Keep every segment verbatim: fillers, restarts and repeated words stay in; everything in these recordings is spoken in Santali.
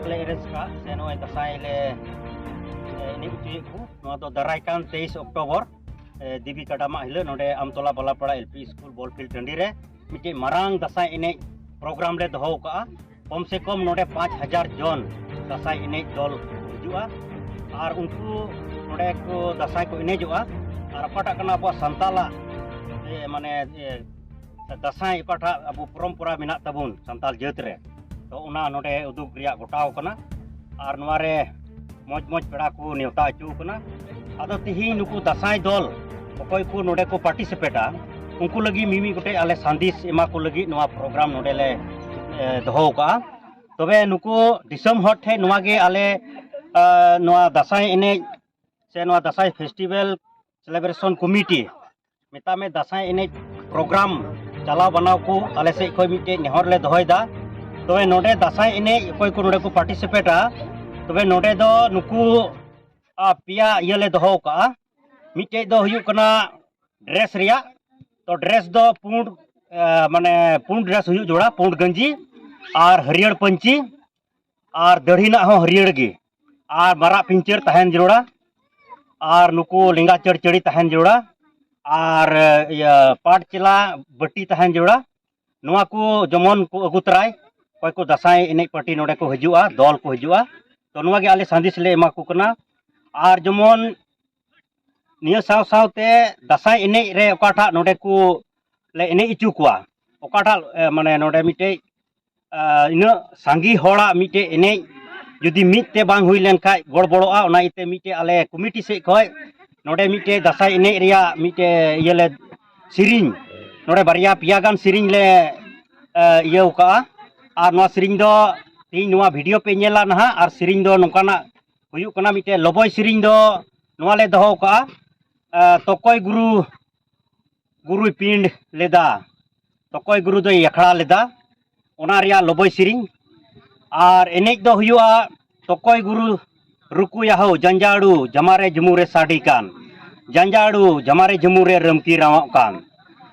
ᱞᱮ ᱮᱨᱮᱧᱡᱽ ᱠᱟᱜᱼᱟ, ᱥᱮ ᱱᱚᱜᱼᱚᱭ ᱫᱟᱸᱥᱟᱭ ᱞᱮ, ᱮ, ᱮᱱᱮᱡ ᱦᱚᱪᱚᱭᱮᱫ ᱠᱚ᱾ ᱱᱚᱣᱟ ᱫᱚ ᱫᱟᱨᱟᱭ ᱠᱟᱱ ᱛᱮᱭᱤᱥ ᱚᱠᱴᱳᱵᱚᱨ, ᱮ, ᱫᱮᱵᱤ ᱠᱟᱰᱟᱢᱟᱜ ᱦᱤᱞᱳᱜ ᱱᱚᱰᱮ ᱟᱢᱛᱚᱞᱟ ᱵᱟᱞᱟᱯᱟᱲᱟ ᱮᱞ ᱯᱤ ᱥᱠᱩᱞ ᱵᱚᱞ ᱯᱷᱤᱞᱰ ᱴᱟᱺᱰᱤ ᱨᱮ ᱢᱤᱫᱴᱮᱡ ᱢᱟᱨᱟᱝ ᱫᱟᱸᱥᱟᱭ ᱮᱱᱮᱡ ᱯᱨᱳᱜᱨᱟᱢ ᱞᱮ ᱫᱚᱦᱚ ᱟᱠᱟᱫᱼᱟ᱾ ᱠᱚᱢ ᱥᱮ ᱠᱚᱢ ᱱᱚᱰᱮ ᱯᱟᱸᱪ ᱦᱟᱡᱟᱨ ᱡᱚᱱ ᱫᱟᱸᱥᱟᱭ ᱮᱱᱮᱡ ᱫᱚᱞ ᱦᱤᱡᱩᱜᱼᱟ, ᱟᱨ ᱩᱱᱠᱩ ᱱᱚᱰᱮ ᱠᱚ ᱫᱟᱸᱥᱟᱭ ᱠᱚ ᱮᱱᱮᱡᱚᱜᱼᱟ᱾ ᱟᱨ ᱚᱠᱟᱴᱟᱜ ᱠᱟᱱᱟ ᱟᱵᱚᱣᱟᱜ ᱥᱟᱱᱛᱟᱞᱟᱜ, ᱮ, ᱢᱟᱱᱮ, ᱮ, ᱫᱟᱸᱥᱟᱭ ᱚᱠᱟᱴᱟᱜ ᱟᱵᱚ ᱯᱚᱨᱚᱢᱯᱚᱨᱟ ᱢᱮᱱᱟᱜ ᱛᱟᱵᱚᱱ ᱥᱟᱱᱛᱟᱞ ᱡᱟᱹᱛ ᱨᱮ, ᱛᱚ ᱚᱱᱟ ᱱᱚᱰᱮ ᱩᱫᱩᱜ ᱨᱮᱭᱟᱜ ᱜᱚᱴᱟᱣ ᱠᱟᱱᱟ᱾ ᱟᱨ ᱱᱚᱣᱟ ᱨᱮ ᱢᱚᱡᱽ ᱢᱚᱡᱽ ᱯᱮᱲᱟ ᱠᱚ ᱱᱮᱣᱛᱟ ᱦᱚᱪᱚ ᱠᱟᱱᱟ᱾ ᱟᱫᱚ ᱛᱤᱦᱤᱧ ᱱᱩᱠᱩ ᱫᱟᱸᱥᱟᱭ ᱫᱚᱞ ᱚᱠᱚᱭ ᱠᱚ ᱱᱚᱰᱮ ᱠᱚ ᱯᱟᱨᱴᱤᱥᱤᱯᱮᱴᱟ, ᱩᱱᱠᱩ ᱞᱟᱹᱜᱤᱫ ᱢᱤᱢᱤᱫ ᱜᱚᱴᱮᱡ ᱟᱞᱮ ᱥᱟᱸᱫᱮᱥ ᱮᱢᱟ ᱠᱚ ᱞᱟᱹᱜᱤᱫ ᱱᱚᱣᱟ ᱯᱨᱳᱜᱨᱟᱢ ᱱᱚᱰᱮ ᱞᱮ, ᱮ, ᱫᱚᱦᱚ ᱟᱠᱟᱫᱼᱟ᱾ ᱛᱚᱵᱮ ᱱᱩᱠᱩ ᱫᱤᱥᱚᱢ ᱦᱚᱲ ᱴᱷᱮᱱ ᱱᱚᱣᱟ ᱜᱮ ᱟᱞᱮ, ᱟ, ᱱᱚᱣᱟ ᱫᱟᱸᱥᱟᱭ ᱮᱱᱮᱡ ᱥᱮ ᱱᱚᱣᱟ ᱫᱟᱸᱥᱟᱭ ᱯᱷᱮᱥᱴᱤᱵᱷᱮᱞ ᱥᱮᱞᱮᱵᱨᱮᱥᱚᱱ ᱠᱚᱢᱤᱴᱤ, ᱢᱮᱛᱟᱜ ᱢᱮ, ᱫᱟᱸᱥᱟᱭ ᱮᱱᱮᱡ ᱯᱨᱳᱜᱨᱟᱢ ᱪᱟᱞᱟᱣ ᱵᱟᱱᱟᱣ ᱠᱚ ᱟᱞᱮ ᱥᱮᱫ ᱠᱷᱚᱱ ᱢᱤᱫᱴᱮᱡ ᱱᱮᱦᱚᱨ ᱞᱮ ᱫᱚᱦᱚᱭᱮᱫᱟ᱾ ᱛᱚᱵᱮ ᱱᱚᱰᱮ ᱫᱟᱸᱥᱟᱭ ᱮᱱᱮᱡ ᱚᱠᱚᱭ ᱠᱚ ᱱᱚᱰᱮ ᱠᱚ ᱯᱟᱨᱴᱤᱥᱤᱯᱮᱴᱟ, ᱛᱚᱵᱮ ᱱᱚᱰᱮ ᱫᱚ ᱱᱩᱠᱩ, ᱟ, ᱯᱮᱭᱟ ᱤᱭᱟᱹ ᱞᱮ ᱫᱚᱦᱚ ᱟᱠᱟᱫᱼᱟ᱾ ᱢᱤᱫᱴᱮᱡ ᱫᱚ ᱦᱩᱭᱩᱜ ᱠᱟᱱᱟ ᱰᱨᱮᱥ ᱨᱮᱭᱟᱜ᱾ ᱛᱚ ᱰᱨᱮᱥ ᱫᱚ ᱯᱩᱸᱰ, ᱮ, ᱢᱟᱱᱮ ᱯᱩᱸᱰ ᱰᱨᱮᱥ ᱦᱩᱭᱩᱜ ᱡᱚᱲᱟ, ᱯᱩᱸᱰ ᱜᱟᱹᱧᱡᱤ ᱟᱨ ᱦᱟᱹᱨᱭᱟᱹᱲ ᱯᱟᱹᱧᱪᱤ, ᱟᱨ ᱫᱟᱹᱲᱦᱤ ᱨᱮᱱᱟᱜ ᱦᱚᱸ ᱦᱟᱹᱨᱭᱟᱹᱲ ᱜᱮ, ᱟᱨ ᱢᱟᱨᱟᱜ ᱯᱤᱧᱪᱟᱹᱨ ᱛᱟᱦᱮᱱ ᱡᱟᱹᱨᱩᱲᱟ, ᱟᱨ ᱱᱩᱠᱩ ᱞᱮᱸᱜᱟ ᱪᱟᱹᱲᱪᱟᱹᱲᱤ ᱛᱟᱦᱮᱱ ᱡᱟᱹᱨᱩᱲᱟ, ᱟᱨ, ᱤᱭᱟᱹ, ᱯᱟᱴ ᱪᱮᱞᱟ ᱵᱟᱹᱴᱤ ᱛᱟᱦᱮᱱ ᱡᱟᱹᱨᱩᱲᱟ᱾ ᱱᱚᱣᱟ ᱠᱚ ᱡᱮᱢᱚᱱ ᱠᱚ ᱟᱹᱜᱩ ᱛᱚᱨᱟᱭ, ᱚᱠᱚᱭ ᱠᱚ ᱫᱟᱸᱥᱟᱭ ᱮᱱᱮᱡ ᱯᱟᱨᱴᱤ ᱱᱚᱰᱮ ᱠᱚ ᱦᱤᱡᱩᱜᱼᱟ, ᱫᱚᱞ ᱠᱚ ᱦᱤᱡᱩᱜᱼᱟ, ᱛᱚ ᱱᱚᱣᱟ ᱜᱮ ᱟᱞᱮ ᱥᱟᱸᱫᱮᱥ ᱞᱮ ᱮᱢᱟ ᱠᱚ ᱠᱟᱱᱟ᱾ ᱟᱨ ᱡᱮᱢᱚᱱ ᱱᱤᱭᱟᱹ ᱥᱟᱶ ᱥᱟᱶᱛᱮ ᱫᱟᱸᱥᱟᱭ ᱮᱱᱮᱡ ᱨᱮ ᱚᱠᱟᱴᱟᱜ ᱱᱚᱰᱮ ᱠᱚ ᱞᱮ ᱮᱱᱮᱡ ᱦᱚᱪᱚ ᱠᱚᱣᱟ, ᱚᱠᱟᱴᱟᱜ, ᱮ, ᱢᱟᱱᱮ ᱱᱚᱰᱮ ᱢᱤᱫᱴᱮᱡ, ᱟ, ᱤᱱᱟᱹᱜ ᱥᱟᱸᱜᱮ ᱦᱚᱲᱟᱜ ᱢᱤᱫᱴᱮᱡ ᱮᱱᱮᱡ ᱡᱩᱫᱤ ᱢᱤᱫ ᱛᱮ ᱵᱟᱝ ᱦᱩᱭ ᱞᱮᱱᱠᱷᱟᱡ ᱜᱚᱲᱵᱚᱲᱚᱜᱼᱟ᱾ ᱚᱱᱟ ᱤᱭᱟᱹᱛᱮ ᱢᱤᱫᱴᱮᱡ ᱟᱞᱮ ᱠᱚᱢᱤᱴᱤ ᱥᱮᱫ ᱠᱷᱚᱡ ᱱᱚᱰᱮ ᱢᱤᱫᱴᱮᱡ ᱫᱟᱸᱥᱟᱭ ᱮᱱᱮᱡ ᱨᱮᱭᱟᱜ ᱢᱤᱫᱴᱮᱡ ᱤᱭᱟᱹ ᱞᱮ ᱥᱮᱨᱮᱧ, ᱱᱚᱰᱮ ᱵᱟᱨᱭᱟ ᱯᱮᱭᱟ ᱜᱟᱱ ᱥᱮᱨᱮᱧ ᱞᱮ, ᱮ, ᱤᱭᱟᱹᱣ ᱠᱟᱜᱼᱟ᱾ ᱟᱨ ᱱᱚᱣᱟ ᱥᱮᱨᱮᱧ ᱫᱚ ᱛᱮᱦᱮᱧ ᱱᱚᱣᱟ ᱵᱷᱤᱰᱤᱭᱳ ᱯᱮ ᱧᱮᱞᱟ ᱱᱟᱦᱟᱜ᱾ ᱟᱨ ᱥᱮᱨᱮᱧ ᱫᱚ ᱱᱚᱝᱠᱟᱱᱟᱜ ᱦᱩᱭᱩᱜ ᱠᱟᱱᱟ, ᱢᱤᱫᱴᱮᱡ ᱞᱚᱵᱚᱭ ᱥᱮᱨᱮᱧ ᱫᱚ ᱱᱚᱣᱟ ᱞᱮ ᱫᱚᱦᱚ ᱠᱟᱜᱼᱟ, ᱮ, ᱛᱚᱠᱚᱭ ᱜᱩᱨᱩ, ᱜᱩᱨᱩᱭ ᱯᱤᱸᱰ ᱞᱮᱫᱟ, ᱛᱚᱠᱚᱭ ᱜᱩᱨᱩ ᱫᱚᱭ ᱟᱠᱷᱲᱟ ᱞᱮᱫᱟ, ᱚᱱᱟ ᱨᱮᱭᱟᱜ ᱞᱚᱵᱚᱭ ᱥᱮᱨᱮᱧ᱾ ᱟᱨ ᱮᱱᱮᱡ ᱫᱚ ᱦᱩᱭᱩᱜᱼᱟ, ᱛᱚᱠᱚᱭ ᱜᱩᱨᱩ ᱨᱩᱠᱩᱭᱟᱦᱳ ᱡᱟᱸᱡᱟᱲᱩ ᱡᱷᱟᱢᱟᱨᱮ ᱡᱷᱩᱢᱩᱨᱮ ᱥᱟᱰᱮ ᱠᱟᱱ, ᱡᱟᱸᱡᱟᱲᱩ ᱡᱷᱟᱢᱟᱨᱮ ᱡᱷᱩᱢᱩᱨᱮ ᱨᱟᱹᱢᱠᱤ ᱨᱟᱣᱟᱜ ᱠᱟᱱ,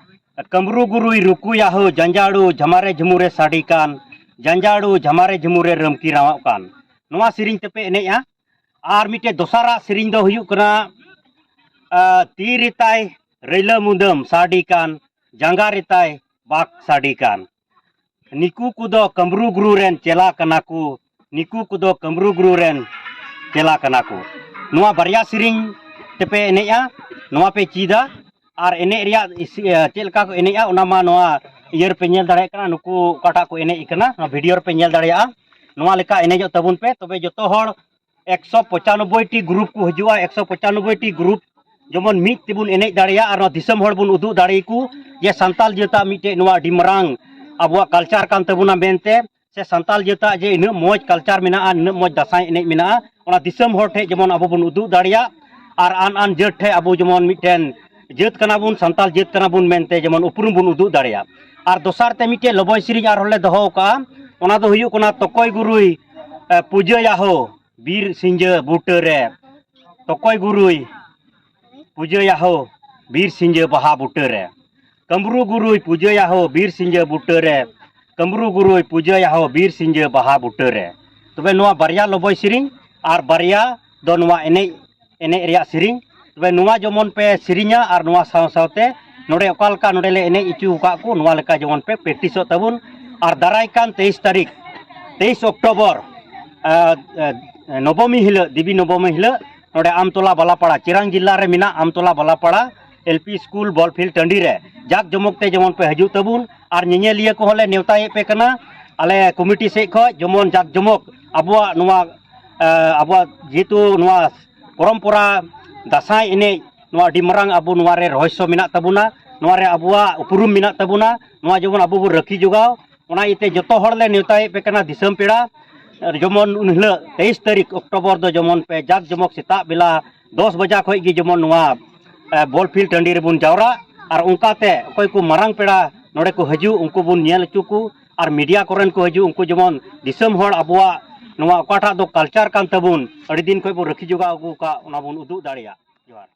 ᱠᱟᱹᱢᱨᱩ ᱜᱩᱨᱩᱭ ᱨᱩᱠᱩᱭᱟᱦᱳ ᱡᱟᱸᱡᱟᱲᱩ ᱡᱷᱟᱢᱟᱨᱮ ᱡᱷᱩᱢᱩᱨᱮ ᱥᱟᱰᱮ ᱠᱟᱱ, ᱡᱟᱸᱡᱟᱲᱩ ᱡᱷᱟᱢᱟᱨᱮ ᱡᱷᱩᱢᱩᱨᱮ ᱨᱟᱹᱢᱠᱤ ᱨᱟᱣᱟᱜ ᱠᱟᱱ᱾ ᱱᱚᱣᱟ ᱥᱮᱨᱮᱧ ᱛᱮᱯᱮ ᱮᱱᱮᱡᱼᱟ᱾ ᱟᱨ ᱢᱤᱫᱴᱮᱡ ᱫᱚᱥᱟᱨᱟᱜ ᱥᱮᱨᱮᱧ ᱫᱚ ᱦᱩᱭᱩᱜ ᱠᱟᱱᱟ, ᱟᱸ, ᱛᱤ ᱨᱮᱛᱟᱭ ᱨᱟᱹᱭᱞᱟᱹ ᱢᱩᱫᱟᱹᱢ ᱥᱟᱰᱮ ᱠᱟᱱ, ᱡᱟᱸᱜᱟ ᱨᱮᱛᱟᱭ ᱵᱟᱠ ᱥᱟᱰᱮ ᱠᱟᱱ᱾ ᱱᱤᱠᱩ ᱠᱚᱫᱚ ᱠᱟᱢᱨᱩ ᱜᱩᱨᱩ ᱨᱮᱱ ᱪᱮᱞᱟ ᱠᱟᱱᱟ ᱠᱚ, ᱱᱤᱠᱩ ᱠᱚᱫᱚ ᱠᱟᱢᱨᱩ ᱜᱩᱨᱩ ᱨᱮᱱ ᱪᱮᱞᱟ ᱠᱟᱱᱟ ᱠᱚ᱾ ᱱᱚᱣᱟ ᱵᱟᱨᱭᱟ ᱥᱮᱨᱮᱧ ᱛᱮᱯᱮ ᱮᱱᱮᱡᱼᱟ, ᱱᱚᱣᱟ ᱯᱮ ᱪᱮᱫᱟ᱾ ᱟᱨ ᱮᱱᱮᱡ ᱨᱮᱭᱟᱜ ᱤᱥ-, ᱤᱭᱟᱹ, ᱪᱮᱫ ᱞᱮᱠᱟ ᱠᱚ ᱮᱱᱮᱡᱼᱟ, ᱚᱱᱟ ᱢᱟ ᱱᱚᱣᱟ ᱤᱭᱟᱹ ᱨᱮᱯᱮ ᱧᱮᱞ ᱫᱟᱲᱮᱭᱟᱜ ᱠᱟᱱᱟ, ᱱᱩᱠᱩ ᱚᱠᱟᱴᱟᱜ ᱠᱚ ᱮᱱᱮᱡ ᱠᱟᱱᱟ, ᱱᱚᱣᱟ ᱵᱷᱤᱰᱤᱭᱳ ᱨᱮᱯᱮ ᱧᱮᱞ ᱫᱟᱲᱮᱭᱟᱜᱼᱟ᱾ ᱱᱚᱣᱟ ᱞᱮᱠᱟ ᱮᱱᱮᱡᱚᱜ ᱛᱟᱵᱚᱱ ᱯᱮ, ᱛᱚᱵᱮ ᱡᱚᱛᱚ ᱦᱚᱲ ᱮᱠᱥᱚ ᱯᱚᱸᱪᱟᱱᱚᱵᱵᱳᱭ ᱴᱤ ᱜᱨᱩᱯ ᱠᱚ ᱦᱤᱡᱩᱜᱼᱟ, ᱮᱠᱥᱚ ᱯᱚᱸᱪᱟᱱᱚᱵᱵᱳᱭ ᱴᱤ ᱜᱨᱩᱯ ᱡᱮᱢᱚᱱ ᱢᱤᱫ ᱛᱮᱵᱚᱱ ᱮᱱᱮᱡ ᱫᱟᱲᱮᱭᱟᱜ ᱟᱨ ᱱᱚᱣᱟ ᱫᱤᱥᱚᱢ ᱦᱚᱲ ᱵᱚᱱ ᱩᱫᱩᱜ ᱫᱟᱲᱮᱭᱟᱠᱚ ᱡᱮ ᱥᱟᱱᱛᱟᱞ ᱡᱟᱹᱛᱟᱜ ᱢᱤᱫᱴᱮᱡ ᱱᱚᱣᱟ ᱟᱹᱰᱤ ᱢᱟᱨᱟᱝ ᱟᱵᱚᱣᱟᱜ ᱠᱟᱞᱪᱟᱨ ᱠᱟᱱ ᱛᱟᱵᱚᱱᱟ ᱢᱮᱱᱛᱮ, ᱥᱮ ᱥᱟᱱᱛᱟᱞ ᱡᱟᱹᱛᱟᱜ ᱡᱮ ᱤᱱᱟᱹᱜ ᱢᱚᱡᱽ ᱠᱟᱞᱪᱟᱨ ᱢᱮᱱᱟᱜᱼᱟ, ᱱᱤᱱᱟᱹᱜ ᱢᱚᱡᱽ ᱫᱟᱸᱥᱟᱭ ᱮᱱᱮᱡ ᱢᱮᱱᱟᱜᱼᱟ, ᱚᱱᱟ ᱫᱤᱥᱚᱢ ᱦᱚᱲ ᱴᱷᱮᱡ ᱡᱮᱢᱚᱱ ᱟᱵᱚ ᱵᱚᱱ ᱩᱫᱩᱜ ᱫᱟᱲᱮᱭᱟᱜ ᱟᱨ ᱟᱱ ᱟᱱ ᱡᱟᱹᱛ ᱴᱷᱮᱡ ᱟᱵᱚ ᱡᱮᱢᱚᱱ ᱢᱤᱫᱴᱮᱱ ᱡᱟᱹᱛ ᱠᱟᱱᱟ ᱵᱚᱱ, ᱥᱟᱱᱛᱟᱞ ᱡᱟᱹᱛ ᱠᱟᱱᱟ ᱵᱚᱱ ᱢᱮᱱᱛᱮ ᱡᱮᱢᱚᱱ ᱩᱯᱨᱩᱢ ᱵᱚᱱ ᱩᱫᱩᱜ ᱫᱟᱲᱮᱭᱟᱜ᱾ ᱟᱨ ᱫᱚᱥᱟᱨ ᱛᱮ ᱢᱤᱫᱴᱮᱡ ᱞᱚᱵᱚᱭ ᱥᱮᱨᱮᱧ ᱟᱨᱦᱚᱸ ᱞᱮ ᱫᱚᱦᱚ ᱟᱠᱟᱫᱼᱟ, ᱚᱱᱟ ᱫᱚ ᱦᱩᱭᱩᱜ ᱠᱟᱱᱟ ᱛᱚᱠᱚᱭ ᱜᱩᱨᱩᱭ, ᱮ, ᱯᱩᱡᱟᱹᱭᱟ ᱦᱳ ᱵᱤᱨ ᱥᱤᱸᱡᱟᱹ ᱵᱩᱴᱟᱹ ᱨᱮ, ᱛᱚᱠᱚᱭ ᱜᱩᱨᱩᱭ ᱯᱩᱡᱟᱹᱭᱟ ᱦᱳ ᱵᱤᱨ ᱥᱤᱸᱡᱟᱹ ᱵᱟᱦᱟ ᱵᱩᱴᱟᱹ ᱨᱮ, ᱠᱟᱹᱢᱨᱩ ᱜᱩᱨᱩᱭ ᱯᱩᱡᱟᱹᱭᱟ ᱦᱳ ᱵᱤᱨ ᱥᱤᱸᱡᱟᱹ ᱵᱩᱴᱟᱹ ᱨᱮ, ᱠᱟᱹᱢᱨᱩ ᱜᱩᱨᱩᱭ ᱯᱩᱡᱟᱹᱭᱟ ᱦᱳ ᱵᱤᱨ ᱥᱤᱸᱡᱟᱹ ᱵᱟᱦᱟ ᱵᱩᱴᱟᱹ ᱨᱮ᱾ ᱛᱚᱵᱮ ᱱᱚᱣᱟ ᱵᱟᱨᱭᱟ ᱞᱚᱵᱚᱭ ᱥᱮᱨᱮᱧ ᱟᱨ ᱵᱟᱨᱭᱟ ᱫᱚ ᱱᱚᱣᱟ ᱮᱱᱮᱡ, ᱮᱱᱮᱡ ᱨᱮᱭᱟᱜ ᱥᱮᱨᱮᱧ᱾ ᱛᱚᱵᱮ ᱱᱚᱣᱟ ᱡᱮᱢᱚᱱ ᱯᱮ ᱥᱮᱨᱮᱧᱟ ᱟᱨ ᱱᱚᱣᱟ ᱥᱟᱶ ᱥᱟᱶᱛᱮ ᱱᱚᱰᱮ ᱚᱠᱟ ᱞᱮᱠᱟ ᱱᱚᱰᱮ ᱞᱮ ᱮᱱᱮᱡ ᱦᱚᱪᱚ ᱟᱠᱟᱫ ᱠᱚ, ᱱᱚᱣᱟ ᱞᱮᱠᱟ ᱡᱮᱢᱚᱱ ᱯᱮ ᱯᱨᱮᱠᱴᱤᱥᱚᱜ ᱛᱟᱵᱚᱱ᱾ ᱟᱨ ᱫᱟᱨᱟᱭ ᱠᱟᱱ ᱛᱮᱭᱤᱥ ᱛᱟᱹᱨᱤᱠᱷ, ᱛᱮᱭᱤᱥ ᱚᱠᱴᱳᱵᱚᱨ, ᱟᱨ, ᱟᱨ, ᱱᱚᱵᱚᱢᱤ ᱦᱤᱞᱳᱜ, ᱫᱮᱵᱤ ᱱᱚᱵᱚᱢᱤ ᱦᱤᱞᱳᱜ ᱱᱚᱰᱮ ᱟᱢᱛᱚᱞᱟ ᱵᱟᱞᱟᱯᱟᱲᱟ, ᱪᱤᱨᱟᱝ ᱡᱤᱞᱟ ᱨᱮ ᱢᱮᱱᱟᱜ ᱟᱢᱛᱚᱞᱟ ᱵᱟᱞᱟᱯᱟᱲᱟ ᱮᱞ ᱯᱤ ᱥᱠᱩᱞ ᱵᱚᱞ ᱯᱷᱤᱞᱰ ᱴᱟᱺᱰᱤ ᱨᱮ ᱡᱟᱠ ᱡᱚᱢᱚᱠ ᱛᱮ ᱡᱮᱢᱚᱱ ᱯᱮ ᱦᱤᱡᱩᱜ ᱛᱟᱵᱚᱱ᱾ ᱟᱨ ᱧᱮᱧᱮᱞᱤᱭᱟᱹ ᱠᱚᱦᱚᱸ ᱞᱮ ᱱᱮᱣᱛᱟᱭᱮᱫ ᱯᱮ ᱠᱟᱱᱟ ᱟᱞᱮ ᱠᱚᱢᱤᱴᱤ ᱥᱮᱫ ᱠᱷᱚᱱ, ᱡᱮᱢᱚᱱ ᱡᱟᱠ ᱡᱚᱢᱚᱠ ᱟᱵᱚᱣᱟᱜ ᱱᱚᱣᱟ, ᱮ, ᱟᱵᱚᱣᱟᱜ ᱡᱮᱦᱮᱛᱩ ᱱᱚᱣᱟ ᱯᱚᱨᱚᱢᱯᱚᱨᱟ ᱫᱟᱸᱥᱟᱭ ᱮᱱᱮᱡ, ᱱᱚᱣᱟ ᱟᱹᱰᱤ ᱢᱟᱨᱟᱝ ᱟᱵᱚ ᱱᱚᱣᱟ ᱨᱮ ᱨᱚᱦᱚᱥᱭᱚ ᱢᱮᱱᱟᱜ ᱛᱟᱵᱚᱱᱟ, ᱱᱚᱣᱟ ᱨᱮ ᱟᱵᱚᱣᱟᱜ ᱩᱯᱨᱩᱢ ᱢᱮᱱᱟᱜ ᱛᱟᱵᱚᱱᱟ, ᱱᱚᱣᱟ ᱡᱮᱢᱚᱱ ᱟᱵᱚ ᱵᱚᱱ ᱨᱟᱹᱠᱷᱤ ᱡᱚᱜᱟᱣ᱾ ᱚᱱᱟ ᱤᱭᱟᱹᱛᱮ ᱡᱚᱛᱚ ᱦᱚᱲ ᱞᱮ ᱱᱮᱣᱛᱟᱭᱮᱫ ᱯᱮ ᱠᱟᱱᱟ, ᱫᱤᱥᱚᱢ ᱯᱮᱲᱟ, ᱡᱮᱢᱚᱱ ᱩᱱ ᱦᱤᱞᱳᱜ ᱛᱮᱭᱤᱥ ᱛᱟᱹᱨᱤᱠᱷ ᱚᱠᱴᱳᱵᱚᱨ ᱫᱚ ᱡᱮᱢᱚᱱ ᱯᱮ ᱡᱟᱠ ᱡᱚᱢᱚᱠ ᱥᱮᱛᱟᱜ ᱵᱮᱞᱟ ᱫᱚᱥ ᱵᱟᱡᱟ ᱠᱷᱚᱱ ᱜᱮ ᱡᱮᱢᱚᱱ ᱱᱚᱣᱟ, ᱮ, ᱵᱚᱞ ᱯᱷᱤᱞᱰ ᱴᱟᱺᱰᱤ ᱨᱮᱵᱚᱱ ᱡᱟᱣᱨᱟᱜ᱾ ᱟᱨ ᱚᱱᱠᱟᱛᱮ ᱚᱠᱚᱭ ᱠᱚ ᱢᱟᱨᱟᱝ ᱯᱮᱲᱟ ᱱᱚᱰᱮ ᱠᱚ ᱦᱤᱡᱩᱜ, ᱩᱱᱠᱩ ᱵᱚᱱ ᱧᱮᱞ ᱦᱚᱪᱚ ᱠᱚ, ᱟᱨ ᱢᱤᱰᱤᱭᱟ ᱠᱚᱨᱮᱱ ᱠᱚ ᱦᱤᱡᱩᱜ, ᱩᱱᱠᱩ ᱡᱮᱢᱚᱱ ᱫᱤᱥᱚᱢ ᱦᱚᱲ ᱟᱵᱚᱣᱟᱜ ᱱᱚᱣᱟ ᱚᱠᱟᱴᱟᱜ ᱫᱚ ᱠᱟᱞᱪᱟᱨ ᱠᱟᱱ ᱛᱟᱵᱚᱱ, ᱟᱹᱰᱤ ᱫᱤᱱ ᱠᱷᱚᱱ ᱵᱚᱱ ᱨᱟᱹᱠᱷᱤ ᱡᱚᱜᱟᱣ ᱟᱹᱜᱩ ᱟᱠᱟᱫ, ᱚᱱᱟ ᱵᱚᱱ ᱩᱫᱩᱜ ᱫᱟᱲᱮᱭᱟᱜ᱾ ᱡᱚᱦᱟᱨ᱾